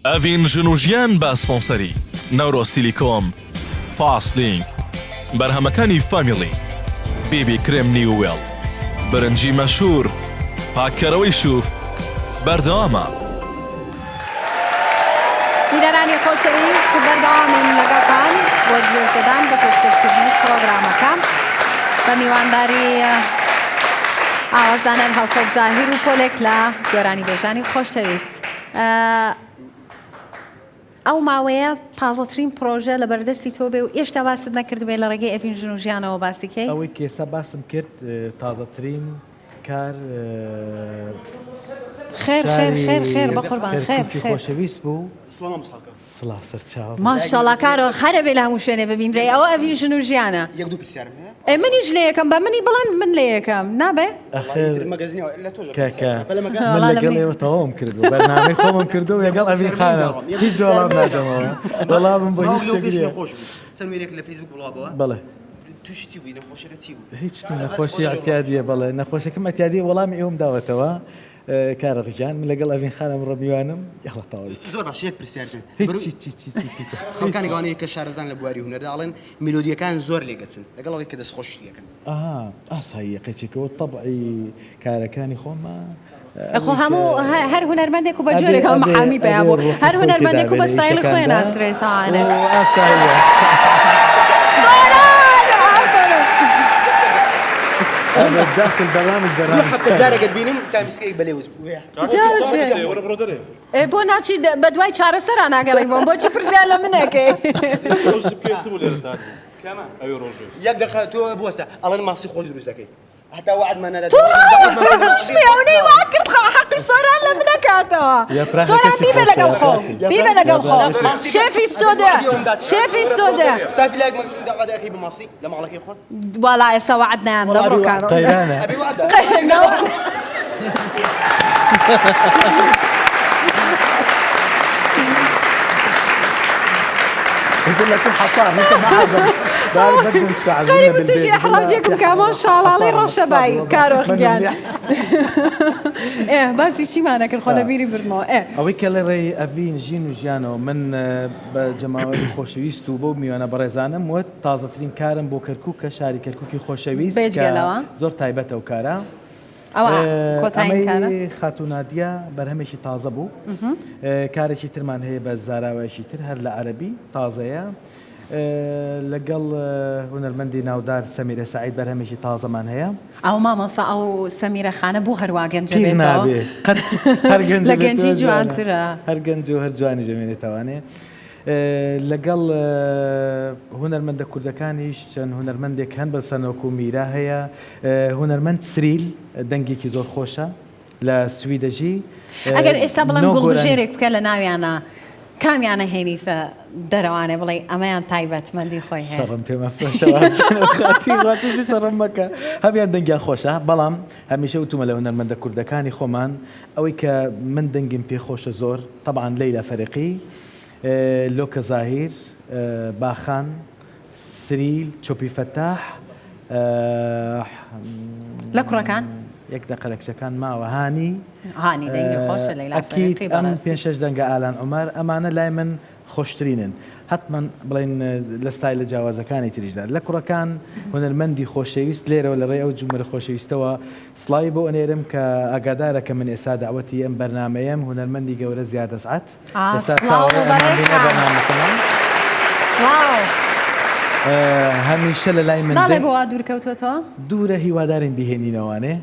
ئەڤین ژن و ژیان بە سپۆنسەری، نەورۆز تیلیکۆم، فاست لینک، بەرهەمەکانی فامیلی، BB cream نیووێڵ، برنجی مەشهور، پاککەرەوەی شوف، بەردەوامە. بینەرانی خۆشەویست بەردەوامین لەگەڵتان بۆ درێژەدان بە پێشکەشکردنی پرۆگرامەکە بە میوانداری ئاوازدانەر هەڵکەوت زاهیر و پۆلێک لە گۆرانیبێژانی خۆشەویست. ئەو ماوەیە تازەترین پرۆژە لە بەردەستی تۆ بێ و ئێشتا باست نەکردبێ لە ڕێگەی ئەڤین ژن و ژیانەوە باسی کەی؟ ئەوەی کە ئێستا باسم کرد تازەترین کار خێر خێر خێر خێر بەقوربان خێر کەرکوکی خۆشەویست بوو. سڵاو سەرچاوە. ماشاءاللە کارۆ هەر ئەبێ لە هەموو شوێنێ ببینرێی ئەوە ئەڤین ژن و ژیانە. یەک دوو پرسیارم هەیە. ئێ منیش لێ یەکەم بە منی بڵێن من لێ یەکەم نابێ؟ ئەخر کاکە من لەگەڵ ئێوە تەواوم کردووە بەرنامەی خۆمم کردووە لەگەڵ ئەڤین خانم هیچ وەڵام نادەمەوە وەڵامم بۆ هیچ شتێک نییە. چەند وێنەیەک لە فەیسبوک بڵاو بۆوە بەڵێ. تووشی چی بووی نەخۆشەکە چی بوو؟ هیچ نەخۆشی ئەعتیادیە بەڵێ نەخۆشەکەم ئەعتیادیە وەڵامی ئێوەم داوەتەوە کارەخ گیان من لەگەڵ ئەڤین خان ئەمڕۆ میوانم یاڵا تەواوی زۆر باش یەک پرسیار جان هیچ چی چی چی چی چی خەڵکانی گەوانەیە کە شارەزان لە بواری هونەردا ئەڵێن میلۆدیەکان زۆر لێگەچن لەگەڵ ئەوەی کە دەستخۆشی لێکەن. ئەها ئاساییە قەیچێکەوە تەبعی کارەکانی خۆمە خۆ هەموو هەر هونەرمەندێک و بە جۆرێک ئەو محامی پەیا بوو هەر هونەرمەندێک و بە ستایلی خۆی ناسرێ ساڵانێ ئاساییە. داخل برنامج برنامج دوو هەفتە جارێکت بینم تامیسکەیەک بە لێوت بوو. وەرە بڕۆ دەرێ. ئێ بۆ ناچی بە دوای چارەسەرا ناگەڕێی بۆم بۆچی پرسیار لە من ئەکەی؟ ئەوێ ڕۆژێ. یەک دەقە تۆ بوەستە ئەڵێن ماسی خۆش دروست ئەکەی هەتا وەعدمان نەدا تۆ ئەونەی وا کرد خە حەقی سۆران لە من ئەکاتەوە سۆران بیبە لەگەڵ خۆم بیبە لەگەڵ خۆم شێفی ستۆدیۆ شێفی ستۆدیۆ ستافی لایەک مەخصوص دەقە دەکەی بە ماسی لە ماڵەکەی خۆت وەڵا ئێستا وەعد نایەم دەبڕۆ کارۆ قەیرانە ئەبێ وەعد يقول لك حصان لسه ما عزم غەریب تووشی ئەحراجێکم کە ماشاڵاڵی ڕەشەبای کارۆخ گیان ئێ باسی چیمانە کرد خۆ لە بیری بردمەوە ئێ ئەوەی کە لە ڕێی ئەڤین ژین و ژیانەوە من بە جەماوەری خۆشەویست و بەو میوانە بەڕێزانم وت تازەترین کارم بۆ کەرکووکە شاری کەرکووکی خۆشەویست بێجگە لەوە زۆر تایبەتە ئەو کارە ئەوە کۆتایین کارە؟ ئەمەی خاتوو نادیە بەرهەمێکی تازە بوو کارێکی ترمان هەیە بە زاراوەیەکی تر هەر لە عەرەبی تازەیە لەگەڵ هونەرمەندی ناودار سەمیرە سەعید بەرهەمێکی تازەمان هەیە. ئەو مامۆستا ئەو سەمیرە خانە بۆ هەر وا گەنجە پیر بێتەوە؟ نابێ قەت هەر گەنجە لە گەنجی بێتەوە جوانە جوانترە. هەر گەنج و هەر جوانیش ئەمێنێتەوانێ. لەگەڵ هونەرمەندە کوردەکانیش چەند هونەرمەندێک هەن بەسەن وەکو میرا هەیە هونەرمەند سریل دەنگێکی زۆر خۆشە لە سویدەژی ئەگەر ئێستا بڵێم گوڵبژێرێک بکە لە ناویانە کامیانە هێنیتە دەرەوانێ بڵێ ئەمەیان تایبەتمەندی خۆی هەیە شەڕم پێ مەفرۆشە شەڕم مەکە هەمیان دەنگیان خۆشە بەڵام هەمیشە وتومە لە هونەرمەندە کوردەکانی خۆمان ئەوەی کە من دەنگیم پێ خۆشە زۆر تەبعەن لەیلا فەرقی لۆکە زاهیر، باخان، سریل، چۆپی فەتاح. لە کوڕەکان؟ یەک دەقە لە کچەکان ماوە هانی. هانی دەنگی خۆشە لەیلا ئەکید ئەم پێنج شەش دەنگە ئالان عومەر ئەمانە لای من خۆشترینن هەتمەن بڵێن لە ستایلە جیاوازەکانی تریشدا لە کوڕەکان هونەرمەندی خۆشەویست لێرەوە لە ڕێی ئەو جومەرە خۆشەویستەوە سڵاوی بۆ ئەنێرم کە ئاگادارە کە من ئێستا دەعوەتی ئەم بەرنامەیەم هونەرمەندی گەورە زیاد ئەسعەد ئێستا چاوەڕێ ئەمانبینە بەرنامەکەمان. هەمیشە لە لای من ناڵێ بۆ وا دوور کەوتۆتەوە؟ دوورە هیوادارین بیهێنینەوانێ.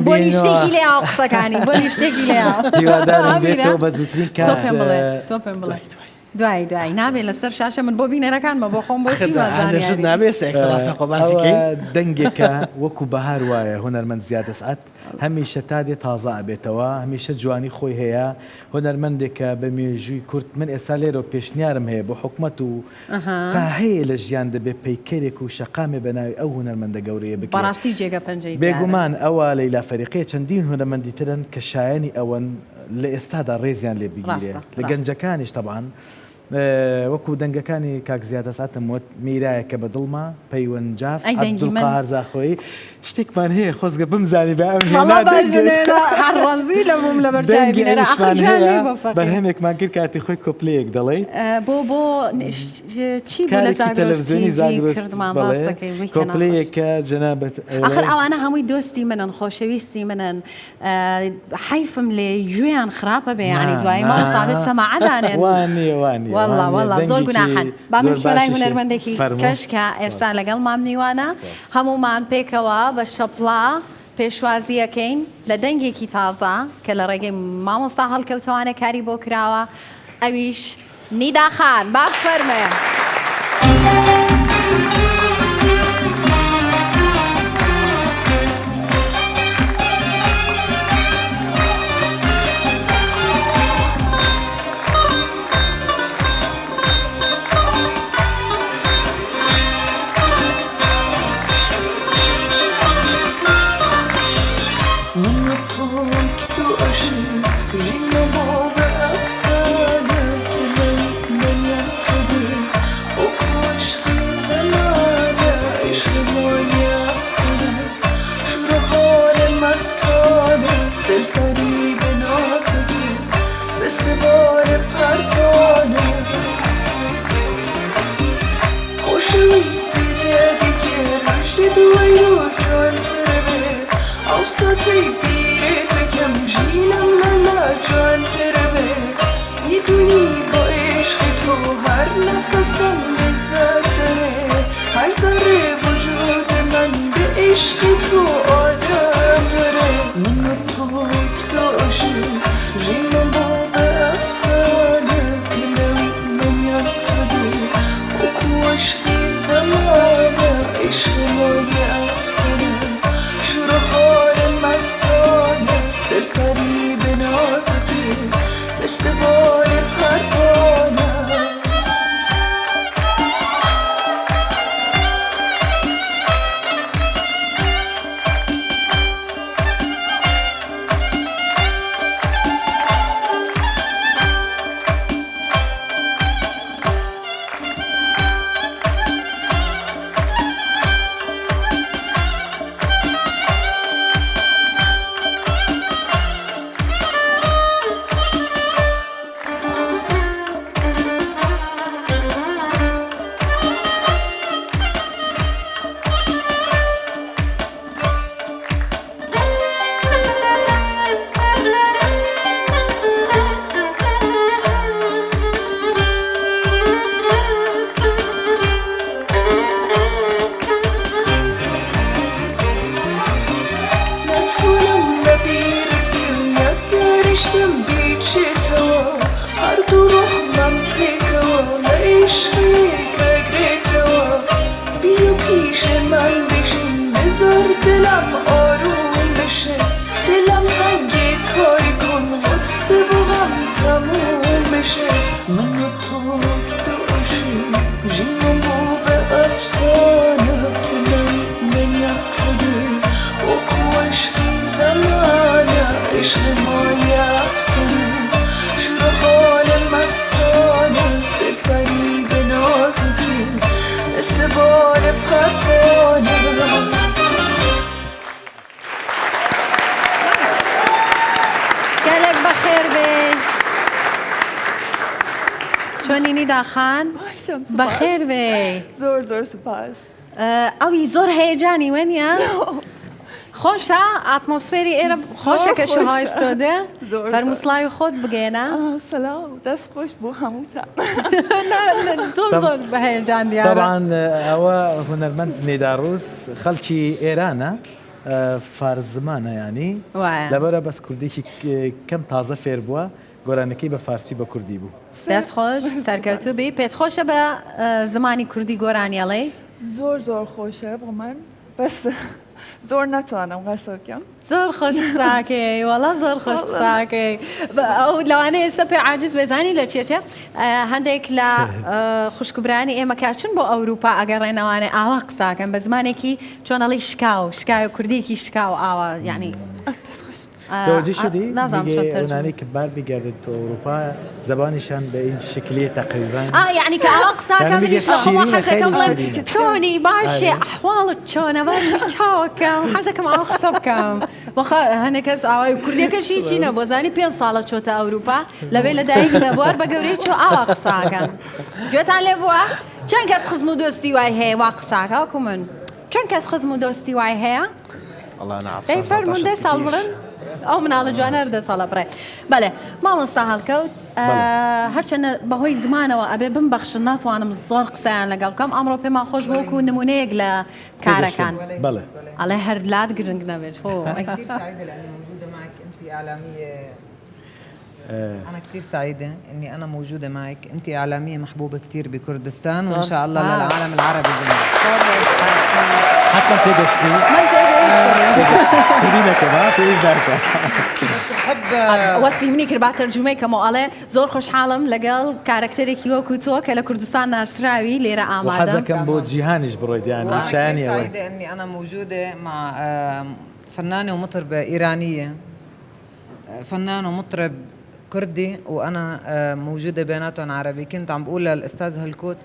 بۆنی شتێکی لێ ئاو قسەکانی بۆنی شتێکی لێ ئاو. هیوادارم بێتەوە بە زووترین کات. تۆ پێم بڵێ تۆ پێم بڵێ. دوایی دوایی نابێ لەسەر شاشە من بۆ بینەرەکانمە بۆ خۆم بۆ چی وا زانیاری. نابێ سێکس ڕاستەخۆ باسی کەی. ئەوە دەنگێکە وەکو بەهار وایە هونەرمەند زیاد ئەسعەد هەمیشە تا دێ تازە ئەبێتەوە هەمیشە جوانی خۆی هەیە هونەرمەندێکە بە مێژووی کورد من ئێستا لێرەوە پێشنیارم هەیە بۆ حکومەت و تا هەیە لە ژیان دەبێ پەیکەرێک و شەقامێ بە ناوی ئەو هونەرمەندە گەورەیە بکرێ بەڕاستی جێگە پەنجەی دیارە. بێگومان ئەوە لەیلا فەریقیە چەندین هونەرمەندی ترن کە شایەنی ئەوەن لە ئێستادا ڕێزیان لێ بگیرێ ڕاستە لە ڕاستە. گەنجەکانیش تەبعەن. وەکو دەنگەکانی کاک زیاد ئەسعەتم وت میرایە کە بە دڵمە، پەیوەند جاف، ئەی دەنگی من. عەبدولقاهار زاخۆیی، شتێکمان هەیە خۆزگە بمزانیبا ئەم هێنا وەڵا باش دەنگت. هێنا هەر ڕەزیلە بووم لەبەر چاوی دەنگی بینەرە ئاخر ئەویشمان گیان هەیە لێی بۆ فەقیر. بەرهەمێکمان کرد کاتی خۆی کۆپلەیەک دەڵێی. بۆ بۆ چی بوو لە کارێکی زاگرۆس تەلەفزیۆنی تیڤی زاگرۆس کردمان بەڵێ ڕاست دەکەی وی کە ناخۆش. کۆپلەیەکە جەنابت ئاخر ئەیڵێ. ئەوانە هەمووی دۆستی منن خۆشەویستی منن حەیفم لێ گوێیان خراپە بێ یانی دوایی مامۆستا بێ سەماعە دانێن وەڵا وەڵا زۆر گوناحن با من بچمە لای هونەرمەندێکی کەش کە ئێستا لەگەڵ مام میوانە هەموومان پێکەوە بە شەپڵا پێشوازیەکەین لە دەنگێکی تازە کە لە ڕێگەی مامۆستا هەڵکەوتەوانە کاری بۆ کراوە ئەویش نیدا خان با بفەرمێ. من و تۆ وەک دوو عاشق ژینمان بۆ بە ئەفسانە لای من یان تۆ دێ وەکو عەشقی زەمانە عیشقی ما یە ئەفسانە شور و حال مستانە ست دل فریب نازکی مثل بال پروانە خۆشەویستی دیکە ڕۆژ دوای ڕۆژ جوانتر بێ ئەو ساتەی بیرت دەکەم ژینم لەلا جوانتر بێ میدونی با عشق تو هر نفسم لذت داره هر ذره وجود من به عشق تو عادت داره من و تو وەک دوو عاشق ژینمان بۆ بە ئەفسانە کە لەوی من یان تۆ دێ وەکو عەشقی زەمانە عیشقی ما یە ئەفسانەس شور و حال مستانەس دل فریب نازکی مثل بال پروانەس. ناتوانم لە بیرت کەم یادگاریشتم بیچێتەوە هەردوو ڕۆحمان پێکەوە لە عیشقێک ئەگرێتەوە بیە پیشمان بشین بذار دلم ئاروم بشه دلم تنگه کاری کن غصه و غم تموم بشه من و تۆ وەک دوو عاشق ژینمان بوو بە ئەفسانە لای من یان تۆ دێ وەکو عەشقی زەمانە عیشقی ما یە ئەفسانەس شور و حال مستانەس دل فریب نازکی مثل بال پروانەس. گەلێک بەخێر بێی. چۆنی نیدا خان؟ باشم سوپاس. بەخێر بێی. زۆر زۆر سوپاس. ئەوی زۆر هەیەجانی وەنیە؟ خۆشە ئاتمۆسفێری ئێرە خۆشە کە شوهای ستۆدێ فەرموو سڵاوی خۆت بگەێنە. سلاو دەست خۆش بۆ هەمووتان. زۆر زۆر بەهەیەجان دیارە. تەبعەن ئەوە هونەرمەند نیدا ڕووس خەڵکی ئێرانە فارس زمانە یانی لەبەرە بەس کوردێکی کەم تازە فێر بووە گۆرانەکەی بە فارسی بە کوردی بوو. دەست خۆش سەرکەوتوو بی. پێت خۆشە بە زمانی کوردی گۆرانی ئەڵێی؟ زۆر زۆر خۆشە بۆ من بەس زۆر ناتوانم قسە بکەم. زۆر خۆش قساکەی وەڵا زۆر خۆش قساکەی ئەو لەوانەیە ئێستا پێ عاجز بێزانی لە چێچێ هەندێک لە خوشک و برانی ئێمە کاچن بۆ ئەوروپا ئەگەڕێنەوانێ ئاوا قساکەن بە زمانێکی چۆنەڵی شکاو شکاوی کوردیکی شکاو ئاوا یعنی. توجه شدی میگه اونانی که بر میگردن تو اروپا زبانشان به این شکلیه تقریبا ئا یعنی کە ئاوا قساکە منیش لە خۆما حەزەکەم بڵێم چۆنی باشێ ئەحواڵت چۆنە باشی چاوەکەم حەزەکەم ئاوا قسە بکەم بەخوا هەنێک کەس ئاوای کوردیەکەشی چی نەبووە زانی پێ ساڵە چۆتە ئەوروپا لەوێ لە دایک نەبووە بە گەورەی چۆ ئاوا قساکەن گوێتان لێ بووە چەند کەس خزم و دۆستی وای هەیە وا قساکە وەکو من چەند کەس خزم و دۆستی وای هەیە دەی فەرموون دە ساڵ بڵێن ئەو مناڵە جوانە هەر دە ساڵە بڕێ بەڵێ مامۆستا هەڵکەوت هەرچەنە بەهۆی زمانەوە ئەبێ بمبەخشن ناتوانم زۆر قسەیان لەگەڵ بکەم ئەمڕۆ پێمان خۆش بوو وەکو نمونەیەک لە کارەکان بەڵێ ئەڵێ هەر لات گرنگ نەبێت هۆ كثير سعيدة لأني موجودة معك أنت إعلامية أنا كثير سعيدة إني أنا موجودة معك أنت إعلامية محبوبة كثير بكردستان وإن شاء الله للعالم العربي جميعا حتى تێگەشتی من تێگەیشتم کوردی نەکەم ها پێویست ناکە بس بحب وەسفی منی کرد با تەرجومەی کەمەوە ئەڵێ زۆر خۆشحاڵم لەگەڵ کارەکتەرێکی وەکو تۆ کە لە کوردستان ناسراوی لێرە و ئامادەم حەزەکەم بۆ جیهانیش بڕۆیت یانی وأنا كثير شایانی ئەوەی سعيدة إني أنا موجودة مع آه، فنانة ومطربة إيرانية آه، فنان ومطرب كردي وأنا آه، موجودة بيناتهم عربي كنت عم بقول للأستاذ هلكوت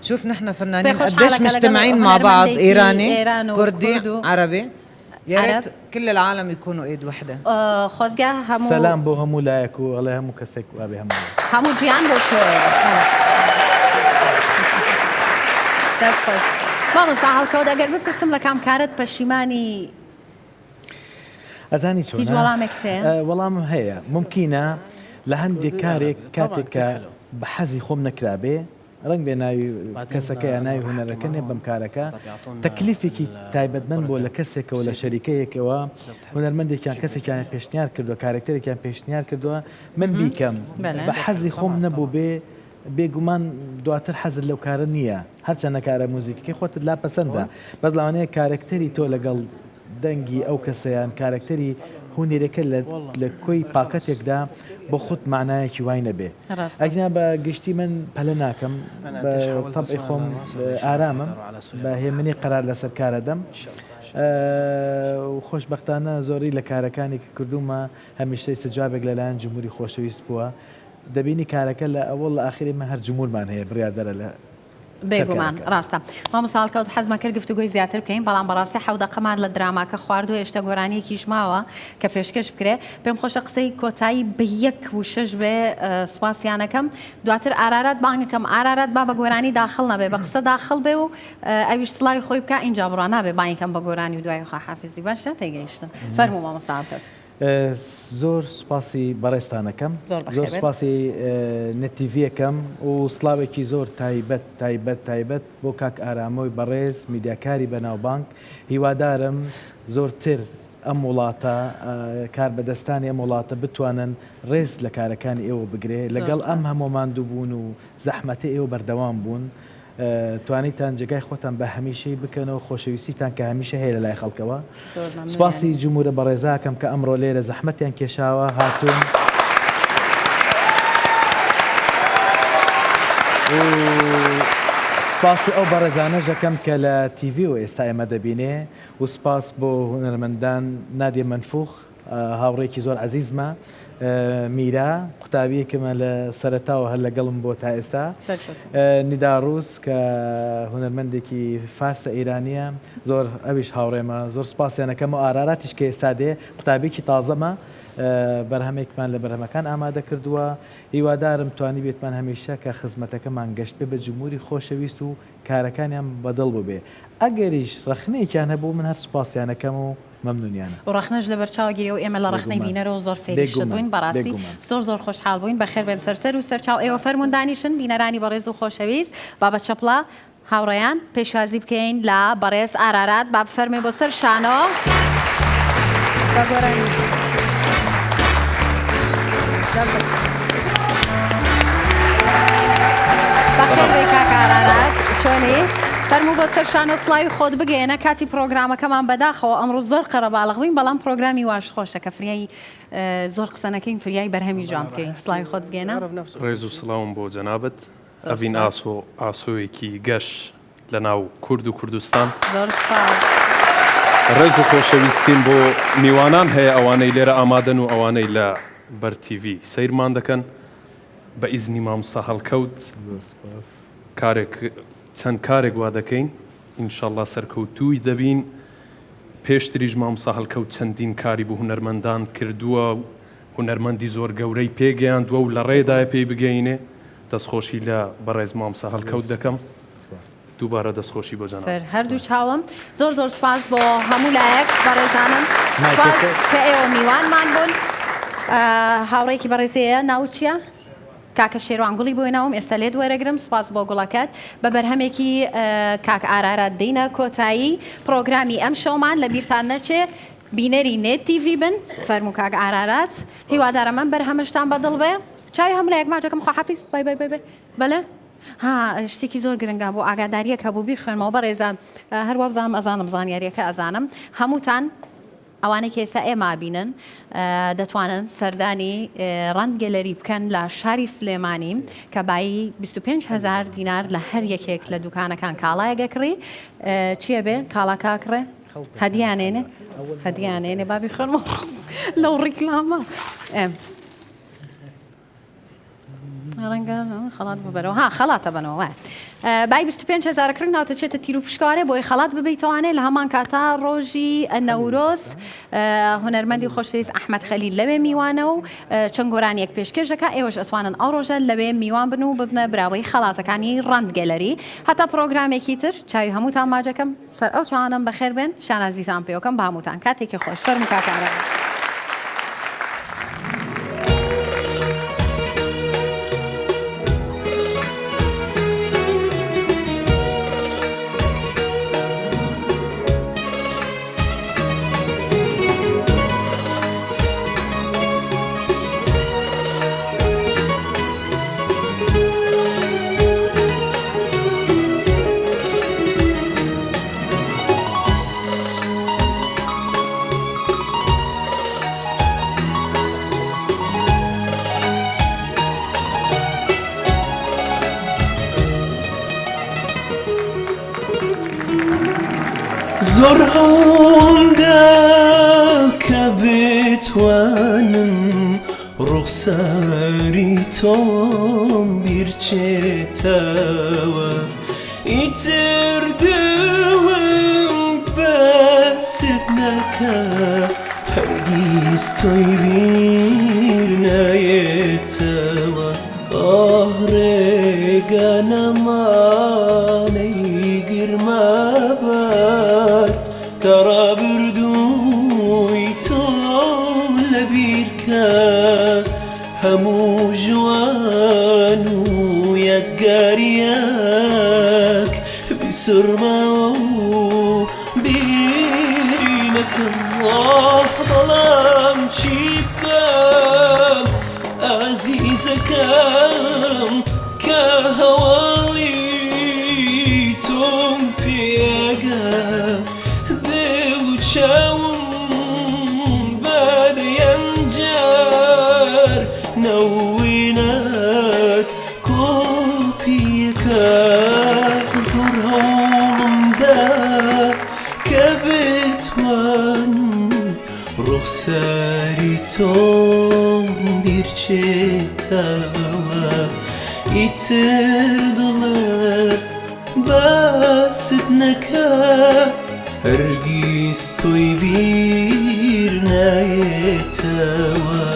شوف نحن فنانين پێ قديش خۆشحاڵە کە لەگەڵ مجتمعين مع بعض هونەرمەندێکی إيراني ئێران و كردي کورد و عربي يا عەرەب ريت كل العالم يكونوا ايد وحده خۆزگە هەموو سەلام بۆ هەموو لایەک و ئەڵێ هەموو کەسێک وابێ هەموو لایەک. هەموو جیهان بۆ شێوەیە بێت. دەست خۆش مامۆستا هەڵکەوت ئەگەر بپرسم لە کام کارت پەشیمانی ئەزانی هیچ چۆنە وەڵامێکت هەیە؟ وەڵامم هەیە مومکینە لە هەندێک کارێک کاتێک کە بە حەزی خۆم نەکرابێ ڕەنگ بێ ناوی کەسەکە یا ناوی هونەرەکە نێ بەم کارەکە تەکلیفێکی تایبەتمەند بووە لە کەسێکەوە لە شەریکەیەکەوە هونەرمەندێکیان کەسێکیان پێشنیار کردووە کارەکتەرێکیان پێشنیار کردووە من بیکەم بە حەزی خۆم نەبوو بێ بێگومان دواتر حەزت لەو کارە نییە هەرچەندە کارە موزیکەکەی خۆتت لا پەسەندە بەس لەوانەیە کارەکتەری تۆ لەگەڵ دەنگی ئەو کەسە یان کارەکتەری هونەرەکە لە کۆی پاکەتێکدا بۆ خۆت مەعنایەکی وای نەبێ ئەگینا بە گشتی من پەلە ناکەم بە تەبعی خۆم ئارامم بە هێمنی قەرار لەسەر کارەدەم خۆشبەختانە زۆری لە کارەکانی کە کردوومە هەمیشە ئیستجوابێک لەلایەن جمهوری خۆشەویست بووە دەبینی کارەکە لە ئەوەڵ لە ئاخر ئێمە هەر جمهورمان هەیە بڕیاردەرە لە بێگومان ڕاستە مامۆستا هەڵکەوت حەزمە کرد گفتوگۆی زیاتر بکەین بەڵام بەڕاستی حەو دەقەمان لە دراماکە خواردووە ئێشتا گۆرانیەکیش ماوە کە پێشکەش بکرێ پێم خۆشە قسەی کۆتایی بە یەک وشەش بێ سوپاسیانەکەم دواتر ئارارات بانگەکەم ئارارات با بە گۆرانی داخڵ نەبێ بە قسە داخڵ بێ و ئەویش سڵاوی خۆی بکا ئینجا بڕا نابێ بانگەکەم بە گۆرانی و دوای خواحافیزی باشە تێگەیشتن فەرموو مامۆستا هەڵکەوت. زۆر سوپاسی بەڕێزتان ئەکەم زۆر سوپاسی نێت تیڤی ئەکەم و سڵاوێکی زۆر تایبەت تایبەت تایبەت بۆ کاک ئارامۆی بەڕێز میدیاکاری بەناوبانگ هیوادارم زۆرتر ئەم وڵاتە کاربەدەستانی ئەم وڵاتە بتوانن ڕێز لە کارەکانی ئێوە بگرێ لەگەڵ ئەم هەموو ماندووبوون و زەحمەتەی ئێوە بەردەوام بوون توانیتان جێگای خۆتان بە هەمیشەی بکەنەوە خۆشەویستیتان کە هەمیشە هەیە لە لای خەڵکەوە سوپاسی جمهورە بەڕێزاکەم کە ئەمڕۆ لێرە زەحمەتیان کێشاوە هاتوون سوپاسی ئەو بەڕێزانەش ئەکەم کە لە تیڤی و ئێستا ئێمە دەبینێ و سوپاس بۆ هونەرمەندان نادیە مەنفوخ هاوڕێیەکی زۆر عەزیزمە میرا قوتابیەکمە لە سەرەتاوە هەر لەگەڵم بووە تا ئێستا نیدا ڕوس کە هونەرمەندێکی فارسە ئیرانیە زۆر ئەویش هاوڕێمە زۆر سپاسیان ئەکەم و ئاراراتیش کە ئێستا دێ قوتابیەکی تازەمە بەرهەمێکمان لە بەرهەمەکان ئامادە کردووە هیوادارم توانیبێتمان هەمیشە کە خزمەتەکەمان گەشت بێ بە جمهوری خۆشەویست و کارەکانیان بەدڵ بووبێ ئەگەریش ڕەخنەیەکیان هەبوو من هەر سوپاسیان ئەکەم و مەمنونیانم. و ڕەخنەش لەبەر چاو گیرێ و ئێمە لە ڕەخنەی بێگومان بینەرەوە زۆر فێری شت بێگومان بووین بەڕاستی بێگومان. زۆر زۆر خۆشحاڵ بووین بەخێر بێن سەر سەر و سەر چاو ئێوە فەرموون دانیشن بینەرانی بەڕێز و خۆشەویست با بە چەپڵە هاوڕێیان پێشوازی بکەین لە بەڕێز ئارارات با بفەرمێ بۆ سەر شانۆ بە گۆرانی. بەخێر بێی کاک ئارارات چۆنی؟ فەرموو بۆ سەر شانۆ سڵاوی خۆت بگەیەنە کاتی پرۆگرامەکەمان بەداخەوە ئەمڕۆ زۆر قەرەباڵغ بووین بەڵام پرۆگرامی واش خۆشە کە فریای زۆر قسە نەکەین فریای بەرهەمی جوان بکەین سڵاوی خۆت بگەێنە ڕێز و سڵاوم بۆ جەنابت ئەڤین ئاسۆ ئاسۆیەکی گەش لە ناو کورد و کوردستان. زۆر سوپاس. ڕێز و خۆشەویستیم بۆ میوانان هەیە ئەوانەی لێرە ئامادەن و ئەوانەی لە بەر تیڤی سەیرمان دەکەن بە ئیزنی مامۆستا هەڵکەوت کارێک چەند کارێک وا دەکەین ئینشەڵا سەرکەوتووی دەبین پێشتریش مامۆستا هەڵکەوت چەندین کاری بۆ هونەرمەندان کردووە و هونەرمەندی زۆر گەورەی پێگەیاندووە و لە ڕێدایە پێی بگەینێ دەستخۆشی لە بەڕێز مامۆستا هەڵکەوت دەکەم دووبارە دەستخۆشی بۆ جەنابت. سەر هەردوو چاوم. زۆر زۆر سوپاس بۆ هەموو لایەک بەڕێزانم. سوپاس کە ئێوە میوانمان بوون. هاوڕێکی بەڕێزەیە ناوت چییە؟ کاکە شێروان گوڵی بۆ ناوم ئێستا لێت وەرەگرم سوپاس بۆ گوڵەکەت بە بەرهەمێکی کاک ئارارات دێینە کۆتایی پڕۆگرامی ئەم شەومان لە بیرتان نەچێ بینەری نێت تیڤی بن فەرموو کاک ئارارات هیوادارم ئەم بەرهەمەشتان بەدڵ بێ چاوی هەموو لایەک ماچەکەم خواحافیز بای بای بای بای بەلێ ها شتێکی زۆر گرنگە بۆ ئاگاداریەک هەبوو بیخوێنمەوە بەڕێزان هەر وابزانم ئەزانم زانیاریەکە ئەزانم هەمووتان ئەوانەی کە ئێستا ئێمە ئەبینن دەتوانن سەردانی ڕەند گەلەری بکەن لە شاری سلێمانی کە بایی 25 هزار دینار لە هەر یەکێک لە دوکانەکان کاڵایەک ئەکڕی چییە بێ کاڵاکە ئەکڕێ هەدیانێنێ هەدیانێنێ بابی خوێنمەوە لەو ڕیکلامە ڕەنگە خەڵات ببەرەوە ها خەڵاتە بەنەوە وایە بای 25 هزار کڕین ناوتە چێتە تیر و پشکوانێ بۆی خەڵات ببیتوانێ لە هەمان کاتا ڕۆژی نەورۆز هونەرمەندی خۆشەویست ئەحمەد خەلیل لەوێ میوانە و چەند گۆرانیەک پێشکێش دەکا ئێوەش ئەتوانن ئەو ڕۆژە لەوێ میوان بن و ببنە براوەی خەڵاتەکانی ڕەند گەلەری هەتا پرۆگرامێکی تر چاوی هەمووتان ماجەکەم سەر ئەو چاوانەم بەخێر بێن شانازیتان پێوەکەم بە هەمووتان کاتێکی خۆش فەرموو کاکە ئارام. زۆر هەوڵمدا کە بتوانم ڕوخساری تۆم بیرچێتەوە ئیتر دڵم بەست نەکە هەرگیز تۆی بیر نایەتەوە ئاه ڕێگە نەمانەی گرمە بەر تا ڕابردووی تۆم لەبیرکە هەموو ژوان و یادگاریەک بیسڕمەوە و بیری نەکەم ئاه بەڵام چی بکەم ئازیزەکەم کە هەواڵی تۆم پێگا دڵ و چاوم بە دەیان جار نەوینەت کۆپیەکە زۆر هەوڵم دا کە بتوانم ڕوخساری تۆم بیرچێتەوە ئیتر دڵت باست نەکا هەرگیز تۆی بیر نایەتەوە.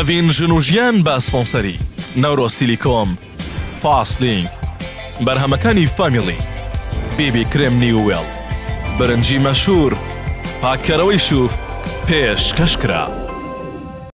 ئەڤین ژن و ژیان بە سپۆنسەری، نەورۆز تیلیکۆم، فاست لینک، بەرهەمەکانی فامیلی، BB کرێم نیووێڵ، برنجی مەشهور، پاککەرەوەی شوف، پێشکەش کرا.